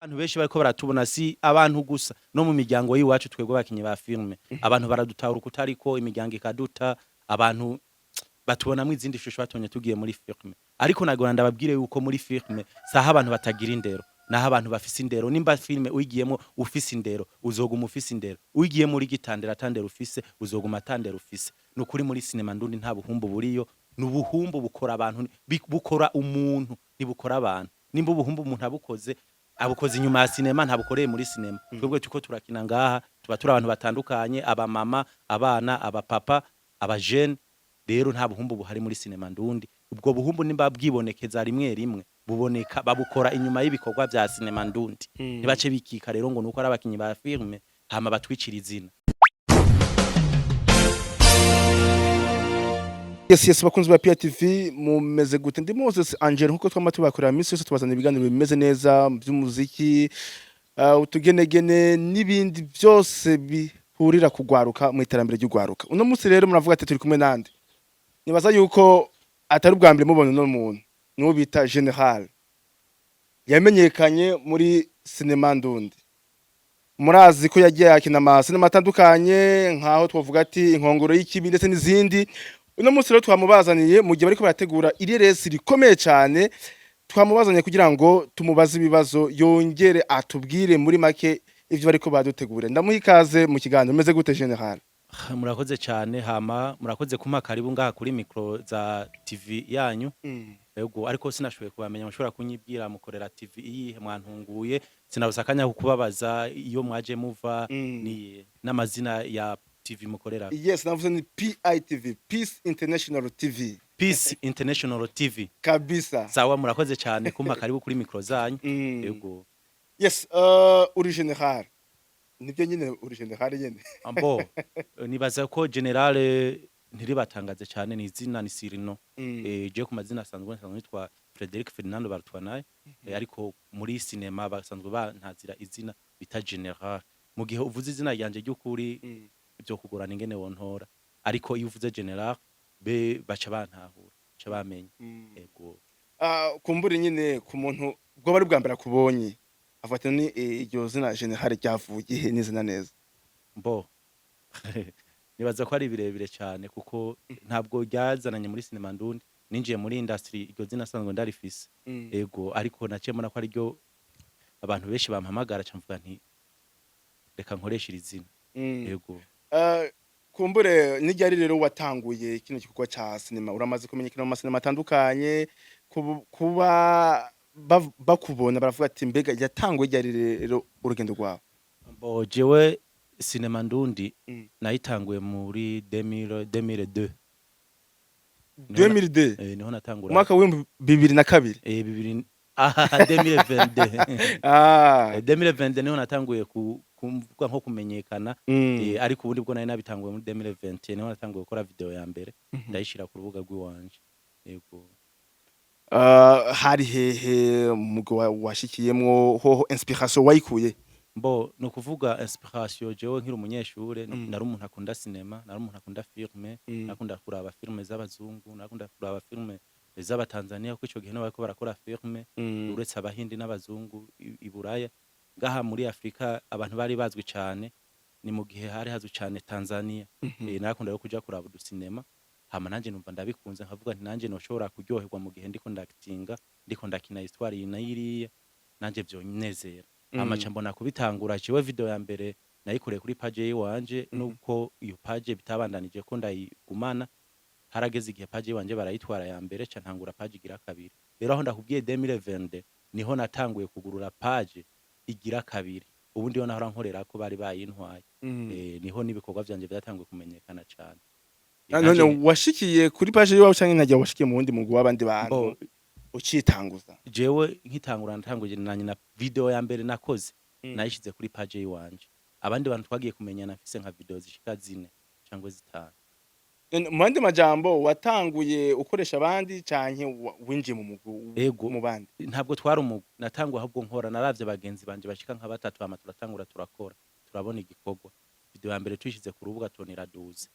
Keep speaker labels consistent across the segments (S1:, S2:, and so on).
S1: Abantu benshi bariko baratubona, si abantu gusa, no mu miryango y'iwacu, twebwe abakinyi ba filme abantu baradutahura kutariko, imiryango ikaduta, abantu batubonamwo izindi shusho batonye tugiye muri filme. Ariko nagora ndababwire yuko muri filme saha abantu batagira indero, naho abantu bafise indero. Nimba filme uyigiyemo ufise indero, uzoguma ufise indero. Uyigiye muri gitandera atandero ufise, uzoguma atandero ufise. Nukuri muri sinema ndundi nta buhumbu buriyo. Nubuhumbu bukora abantu, bukora umuntu, ntibukora abantu. Nimba ubuhumbu umuntu abukoze, abukoze inyuma ya sinema, ntabukoreye muri sinema. Twebwe tuko turakina ngaha tuba turi abantu batandukanye: abamama, abana, abapapa, abajene. Rero nta buhumbu buhari muri sinema ndundi. Ubwo buhumbu nimba bwibonekeza rimwe rimwe, buboneka babukora inyuma y'ibikorwa vya sinema ndundi. Ntibace bikika rero ngo nuko ari abakinyi ba filme hama batwicira izina.
S2: Yes, bakunzi ba PTV, mumeze gute? Ndi Moses Angel, nkuko twama tubakorera misi yose, tubazana ibiganiro bimeze neza by'umuziki, utugenegene n'ibindi byose bihurira kugwaruka mu iterambere ry'ugwaruka. Uno munsi rero muravuga ati turi kumwe nande? Nibaza yuko atari ubwa mbere mubona uno muntu, niwo bita General, yamenyekanye muri sinema ndundi. Murazi ko yagiye akina amasinema atandukanye, nkaho twavuga ati Inkongoro y'Ikibi ndetse n'izindi. Uno munsi rero twamubazaniye mu gihe bariko barategura ireresi rikomeye cyane. Twamubazaniye kugira ngo tumubaze ibibazo, yongere atubwire muri make ivyo bariko badutegura. Ndamuha ikaze mu kiganiro. Meze gute, General?
S1: Murakoze cyane, hama murakoze kumpa karibu ngaha kuri micro za TV yanyu. Yego, ariko sinashoboye kubamenya. Mushobora kunyibwira mukorera TV iyihe? Mwantunguye, sinabuze akanya ko kubabaza iyo mwaje muva ni n'amazina ya TV mukorera.
S2: Yes, navuze ni PITV, Peace International TV.
S1: Peace International TV.
S2: Kabisa.
S1: Sawa, murakoze cyane kumpa karibu kuri micro zanyu. Yego.
S2: Yes, uri General, nibyo nyine, uri General nyine?
S1: Ambo nibaza ko General ntiribatangaze cyane, ni izina, ni surnom. Je ku mazina asanzwe nitwa Frederic Ferdinando Barutwanaye, ariko muri sinema basanzwe bantazira izina bita General. Mu gihe uvuze izina ryanje ry'ukuri, byo kugorana ingene wontora, ariko iyo uvuze General be baca bantahura, baca bamenya. Ego.
S2: Ah, kumbura nyine ku muntu bwo bari bwa mbere akubonye, avuga ati ni iryo zina General ryavuye he neza na neza?
S1: Mbo nibaza ko ari birebire cyane, kuko ntabwo ryazananye muri sinema ndundi. Ninjiye muri industry iryo zina asanzwe ndarifise. Ego, ariko naciye mbona ko ariryo abantu benshi bampamagara, ca mvuga nti reka nkoreshe iri zina. Ego.
S2: Kumbure n'iryari rero watanguye kino gikorwa ca sinema? Uramaze kumenyekana mu masinema atandukanye, kuba bakubona baravuga ati mbega yatanguye ryari rero urugendo rwawe?
S1: Mbo jewe sinema ndundi nayitanguye muri 2000, 2002.
S2: 2002?
S1: Niho natangura.
S2: Umwaka w'2002?
S1: Bibiri, aha 2022. 2022 niho natanguye kuvuga nko kumenyekana. Ariko ubundi bwo nari nabitanguye muri 2020, niho natanguye gukora video ya mbere, ndayishira ku rubuga rw'iwanje. Yego.
S2: Hari hehe umugwi washikiyemwo hoho? Inspiration wayikuye?
S1: Mbo no kuvuga inspiration, jewe nkiri umunyeshure nari umuntu akunda cinema, nari umuntu akunda filme. Nakunda kuraba filme z'abazungu, nakunda kuraba filme z'abatanzania, kuko ico gihe nibo bariko barakora filme. Uretse abahindi n'abazungu i Buraya, ngaha muri Afrika abantu bari bazwi cane ni mu gihe hari hazwi cane Tanzania. Narakunda rero kuja kuraba udusinema, hama nanje numva ndabikunze, nkavuga nti nanje noshobora kuryoherwa mu gihe ndiko ndakitinga, ndiko ndakina histoire iyi na iriya, nanje vyonezera. Hama ca mbona kubitangura. Jewe video ya mbere nayikoreye kuri page yiwanje. Nuko iyo page bitabandanije ko ndayigumana, harageze igihe page yiwanje barayitwara ya mbere, ca ntangura page igira kabiri. Rero aho ndakubwiye 2022 niho natanguye kugurura page igira kabiri. Ubundi yo nahora nkorera ko bari bayintwaye. Niho n'ibikorwa vyanje vyatanguye kumenyekana cane.
S2: None washikiye kuri page yiwawe canke ntagiye washikiye mu wundi mugwi w'abandi bantu
S1: Bo,
S2: ucitanguza?
S1: Jewe nkitangura natanguje na nyina video ya mbere nakoze nayishize kuri page yiwanje. Abandi bantu twagiye kumenyana mfise nka video zishika zine cyangwa zitanu.
S2: None mu yandi majambo, watanguye ukoresha abandi canke winjiye mu mugwi
S1: Ego.
S2: mu bandi?
S1: Ntabwo twari umugwi natanguye, ahubwo nkora naravye bagenzi banje bashika nka batatu, hama turatangura turakora, turabona igikorwa. Video ya mbere tuyishize ku rubuga, tubona iraduze.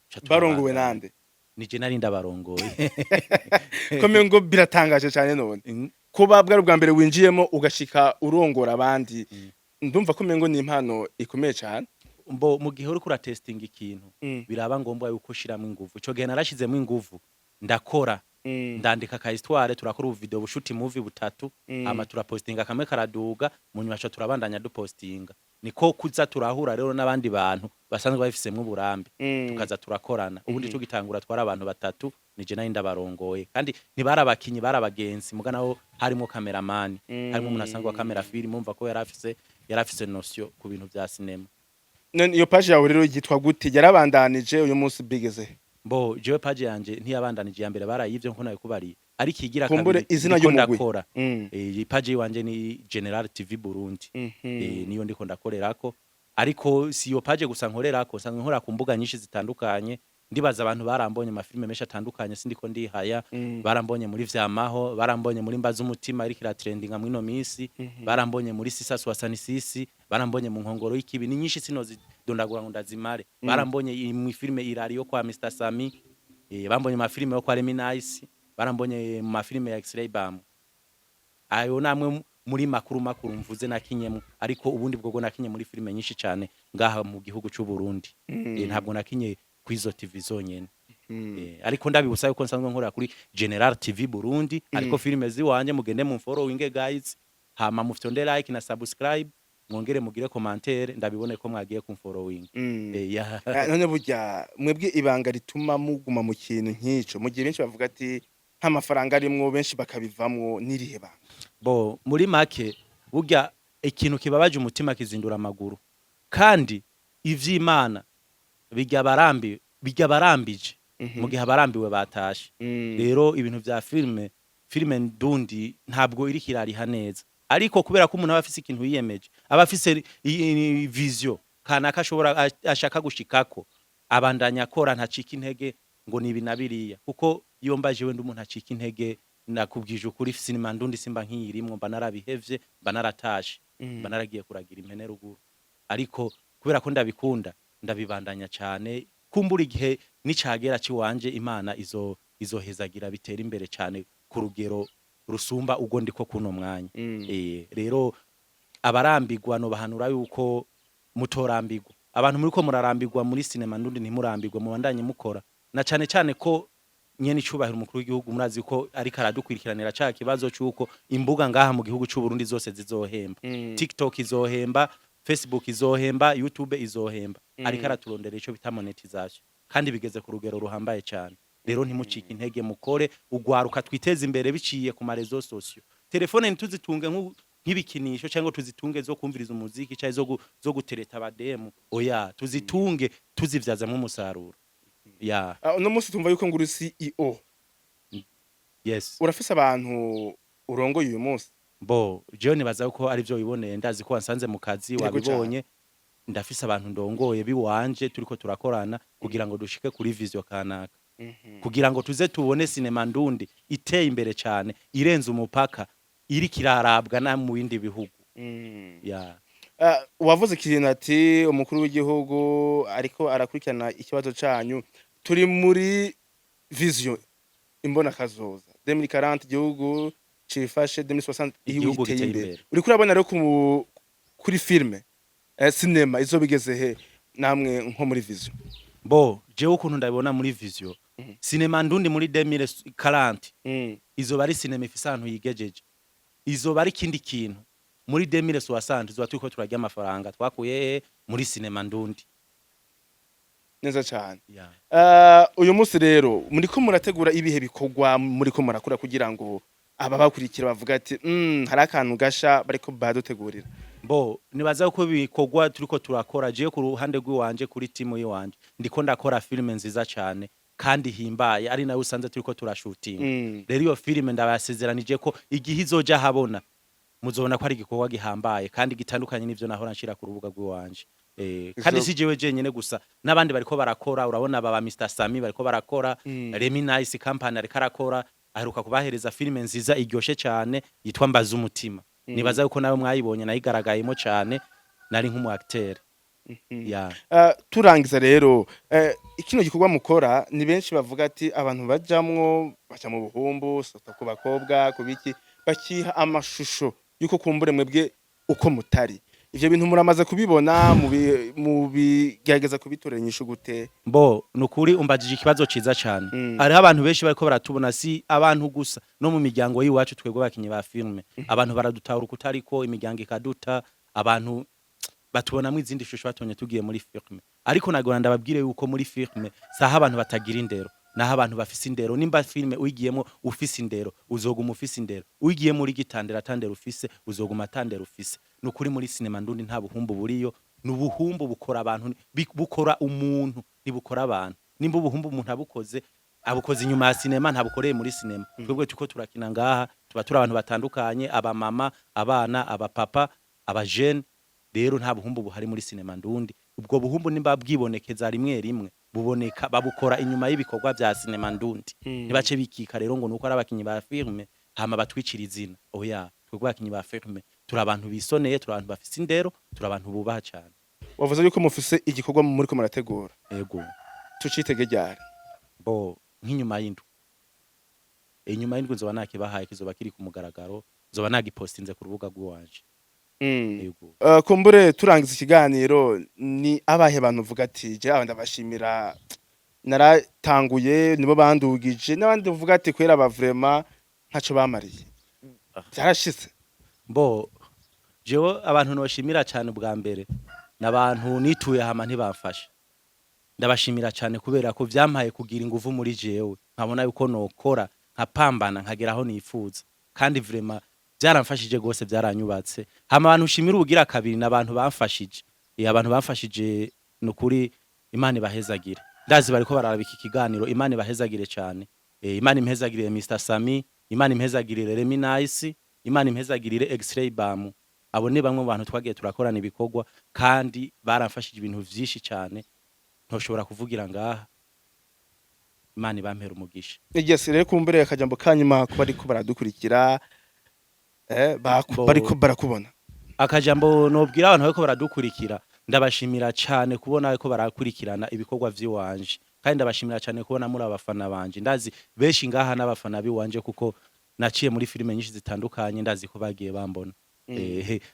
S1: Ca
S2: Barongowe
S1: turabandanya.
S2: nande?
S1: Nije nari ndabarongoye.
S2: Kome ngo biratangaje cane none. Kuba bwari ubwa mbere winjiyemo ugashika urongora abandi, ndumva ko umengo ni impano ikomeye cane.
S1: Mbo mu gihe uriko uratestinga ikintu, biraba ngombwa yuko ushiramwo inguvu. Ico gihe narashizemwo inguvu, ndakora, ndandika ka histoire, turakora ubu video bushuti movie butatu, hama turapostinga, kamwe karaduga, mu nyuma ca turabandanya dupostinga. Niko kuza turahura rero n'abandi bantu basanzwe babifisemwo uburambe, tukaza turakorana. Ubundi tugitangura twari abantu batatu, nije nari ndabarongoye, kandi ntibari abakinyi, bari abagenzi, muga naho harimo cameraman, harimo umuntu asanzwe akamera film. Umva ko yari afise notion ku bintu vya cinema.
S2: None iyo page yawe rero yitwa gute? Yarabandanije? Uyu munsi bigeze?
S1: Mbo jewe page yanje ntiyabandanije. Ya mbere barayivyo nko nabikubariye, ariko igira
S2: Kumbure
S1: kabiri
S2: izina
S1: ndiko
S2: ry'umugwi.
S1: ndakora. Iyi page yiwanje ni General TV Burundi. Niyo ndiko ndakorerako, ariko si iyo page gusa nkorerako, nsanzwe nkora ku mbuga nyinshi zitandukanye. Ndibaza abantu barambonye mu mafilme menshi atandukanye, sindiko ndihaya. Barambonye muri Vyamaho, barambonye muri Mbaza Umutima iriko iratrendinga mwino misi, barambonye muri Sisa Swasani Sisi, barambonye mu Nkongoro y'Ikibi. Ni nyinshi, sinozidondagura ngo ndazimare. Barambonye mu filme Irari yo kwa Mr Sami, bambonye mu mafilme yo kwa Remy Nice, barambonye mu mafilme ya X-Ray Bam. Ayo namwe muri makuru makuru mvuze nakinyemo, ariko ubundi bwo nakinye muri filime nyinshi cyane ngaha mu gihugu cy'u Burundi. Ntabwo nakinye kwizo TV zonyene. Ariko ndabibutsa yuko nsanzwe nkorera kuri General TV Burundi, ariko filime ziwanje mugende mu following guys, hama mufyonde like na subscribe, mwongere mugire commentaire, ndabibone ko mwagiye ku following. Yeah.
S2: None burya mwebwe ibanga rituma muguma mu kintu nk'ico, mu gihe benshi bavuga ati nta mafaranga arimwo, benshi bakabivamwo, n'irihe banga?
S1: Bo muri make, burya ikintu kibabaje umutima kizindura amaguru, kandi ivy'Imana bijya barambi bijya barambije mu gihe abarambiwe batashe. Rero ibintu vya filme ndundi ntabwo iriko irariha neza, ariko kubera ko umuntu aba afise ikintu yiyemeje, aba afise vision kanaka ashobora ashaka gushikako, abandanya akora, ntacika intege ngo ni ibi na biriya. Kuko iyo mbaje wenda umuntu acika intege, nakubwije ukuri, sinema ndundi simba nkiyirimwo, mba narabihevye, mba naratashe, mba naragiye kuragira impene ruguru. Ariko kubera ko ndabikunda, ndabibandanya cyane. Kumbura igihe nicagera ciwanje, Imana izo izohezagira bitera imbere cyane ku rugero rusumba ubwo ndiko kuno mwanya. Rero abarambirwa no bahanura yuko mutorambirwa. Abantu muriko murarambirwa muri sinema ndundi, ntimurambirwa, mubandanye mukora, na cane cane ko nyene icubahiro umukuru w'igihugu murazi ko ariko aradukurikiranira ca kibazo c'uko imbuga ngaha mu gihugu c'u Burundi zose zizohemba. TikTok izohemba, Facebook izohemba, YouTube izohemba. Ariko araturondera ico bita monetization, kandi bigeze ku rugero ruhambaye cyane. Rero ntimucike intege, mukore. Ugwaruka, twiteze imbere biciye ku ma réseaux sociaux. Telefone ntituzitunge nk'ibikinisho cyangwa tuzitunge zo kumviriza umuziki cyangwa zo gutereta abademu. Oya, tuzitunge tuzivyazamwo umusaruro ya.
S2: Uno munsi tumva yuko nguri CEO.
S1: Yes.
S2: Urafise abantu urongoye uyu munsi?
S1: Bo jewe nibaza ko ari byo wiboneye, ndazi ko wansanze mu kazi.
S2: Yego.
S1: Wabibonye, ndafise abantu ndongoye biwanje, turiko turakorana kugira ngo dushike kuri vision kanaka, kugira ngo tuze tubone sinema ndundi iteye imbere cyane, irenze umupaka, iriko irarabwa na mu bindi bihugu. Ya.
S2: Wavuze ikintu ati umukuru w'igihugu ariko arakurikirana ikibazo canyu. Turi muri vision imbona kazoza 2040, igihugu cifashe, 2060 igihugu
S1: Igihugu
S2: giteye
S1: giteye
S2: imbere.
S1: imbere.
S2: Uriko urabona rero kuri filme, cinema izobigeze he namwe nko muri vision?
S1: Bo jewe ukuntu ndabibona muri vision, sinema ndundi muri 2040 izoba ari sinema ifise ahantu yigejeje, izoba ari ikindi kintu. Muri 2060 izoba turiko turarya amafaranga twakuye he? Muri sinema ndundi.
S2: Neza cane.
S1: Yeah.
S2: Uyu munsi rero muriko murategura ibihe bikorwa muriko murakora kugira ngo ababakurikira bavuga ati hari akantu gasha bariko badutegurira?
S1: Bo nibaza ko ibikorwa turiko turakora, jewe ku ruhande rw'iwanje, kuri timu yiwanje, ndiko ndakora filime nziza cane kandi himbaye, ari nayo usanze turiko turashutinga. Rero iyo filime ndabasezeranije ko igihe izoja habona, muzobona ko ari igikorwa gihambaye kandi gitandukanye n'ivyo nahora nshira ku rubuga rw'iwanje. Kandi si jewe jenyene gusa, n'abandi bariko barakora. Urabona baba Mr Sami bariko barakora, Remy Nice Company ariko arakora, aheruka kubahereza filime nziza iryoshe cane yitwa Mbaza Umutima. Nibaza yuko nawe mwayibonye, nayigaragayemo cane, nari nk'umu acteur ya.
S2: Turangiza rero, kino gikorwa mukora, ni benshi bavuga ati abantu bajamwo baca mu buhumbu, sota ku bakobwa ku biki. Bakiha amashusho yuko kumbure mwebwe uko mutari. Ivyo bintu muramaze kubibona, mubigerageza kubitorera inyishu gute?
S1: Mbo nukuri umbajije ikibazo ciza cane. Hariho abantu benshi bariko baratubona, si abantu gusa, no mu miryango y'iwacu. Twebwe abakinyi ba filme, abantu baradutahura kutariko, imiryango ikaduta, abantu batubonamwo izindi shusho batonye tugiye muri filme. Ariko nagora ndababwire yuko muri filme saha abantu batagira indero, naho abantu bafise indero. Nimba filme uyigiyemo ufise indero, uzoguma ufise indero. Uyigiye muri gitandera tandera ufise, uzoguma tandera ufise. Nukuri muri sinema ndundi nta buhumbu buriyo. Nubuhumbu bukora abantu, bukora umuntu, ntibukora abantu. Nimba ubuhumbu umuntu abukoze, abukoze inyuma ya sinema, ntabukoreye muri sinema. Twebwe tuko turakina ngaha tuba turi abantu batandukanye: abamama, abana, abapapa, abajene. Rero nta buhumbu buhari muri sinema ndundi. Ubwo buhumbu nimba bwibonekeza rimwe rimwe, buboneka babukora inyuma y'ibikorwa vya sinema ndundi. Ntibace bikika rero ngo nuko ari abakinyi ba filme hama batwicira izina. Oya, twebwe abakinyi ba filme turi abantu bisoneye, turi abantu bafise indero, turi abantu bubaha cane.
S2: Wavuze yuko mufise igikorwa muriko murategura.
S1: Ego.
S2: Tucitege ryari?
S1: Bo nk'inyuma y'indwi, inyuma y'indwi nzoba nakibahaye, kizoba kiri ku mugaragaro, nzoba nagipostinze ku rubuga rw'iwanje. Yego.
S2: Kumbure turangiza ikiganiro, ni abahe bantu uvuga ati: "Je aba ndabashimira, naratanguye nibo bandugije", n'abandi uvuga ati: "Kwera aba vraiment ntaco bamariye byarashitse"?
S1: Mbo jewe abantu noshimira cyane ubwa mbere n'abantu nituye hama ntibamfashe. Ndabashimira cyane kubera ko vyampaye kugira inguvu muri jewe, nkabona yuko nokora nkapambana nkagera aho nifuza, kandi vraiment byaramfashije gose, byaranyubatse. Hama abantu ushimira ubugira kabiri n'abantu bamfashije. Abantu bamfashije, nukuri Imana ibahezagire. Ndazi bariko bararaba iki kiganiro, Imana ibahezagire cyane. Imana impezagirire Mr Sami, Imana impezagirire Remy Nice, Imana impezagirire X-Ray Bam. Abo ni bamwe mu bantu twagiye turakorana ibikorwa kandi baramfashije ibintu vyinshi cyane ntoshobora kuvugira ngaha. Imana ibampera umugisha.
S2: Yes, rero kumbure akajambo kanyuma kuba ariko baradukurikira, bariko barakubona.
S1: Akajambo nobwira abantu bariko baradukurikira: ndabashimira cyane kubona bariko barakurikirana ibikorwa vy'iwanje, kandi ndabashimira cyane kubona muri abafana banje. Ndazi benshi ngaha n'abafana biwanje kuko naciye muri filime nyinshi zitandukanye, ndazi ko bagiye bambona.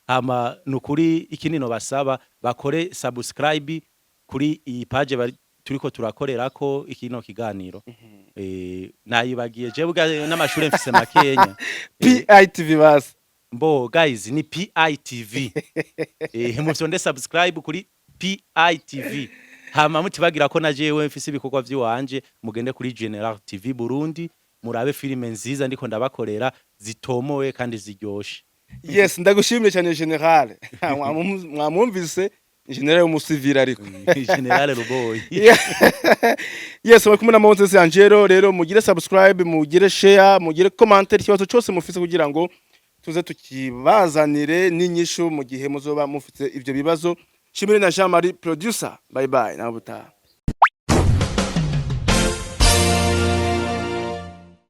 S1: Hama nukuri ikindi no basaba, bakore subscribe kuri iyi page turiko turakorerako ikino kiganiro. Nayibagiye jewe n'amashure mfise makenya.
S2: PITV basi.
S1: Mbo guys, ni PITV. Mufyonde subscribe kuri PITV. Hama mutibagira ko na jewe mfise ibikorwa vy'iwanje, mugende kuri General TV Burundi murabe filime nziza ndiko ndabakorera, zitomowe kandi ziryoshe.
S2: Yes, ndagushimiye cyane, General. Mwamwumvise, General w'umusivile ariko.
S1: General Ruboyi.
S2: Yes, muri kumwe na Moses Angelo. Rero mugire subscribe, mugire share, mugire commentaire, ikibazo cyose mufise kugira ngo tuze tukibazanire n'inyishu mu gihe muzoba mufite ivyo bibazo. Shimire na Jean Marie producer. Bye bye, nawe butaha.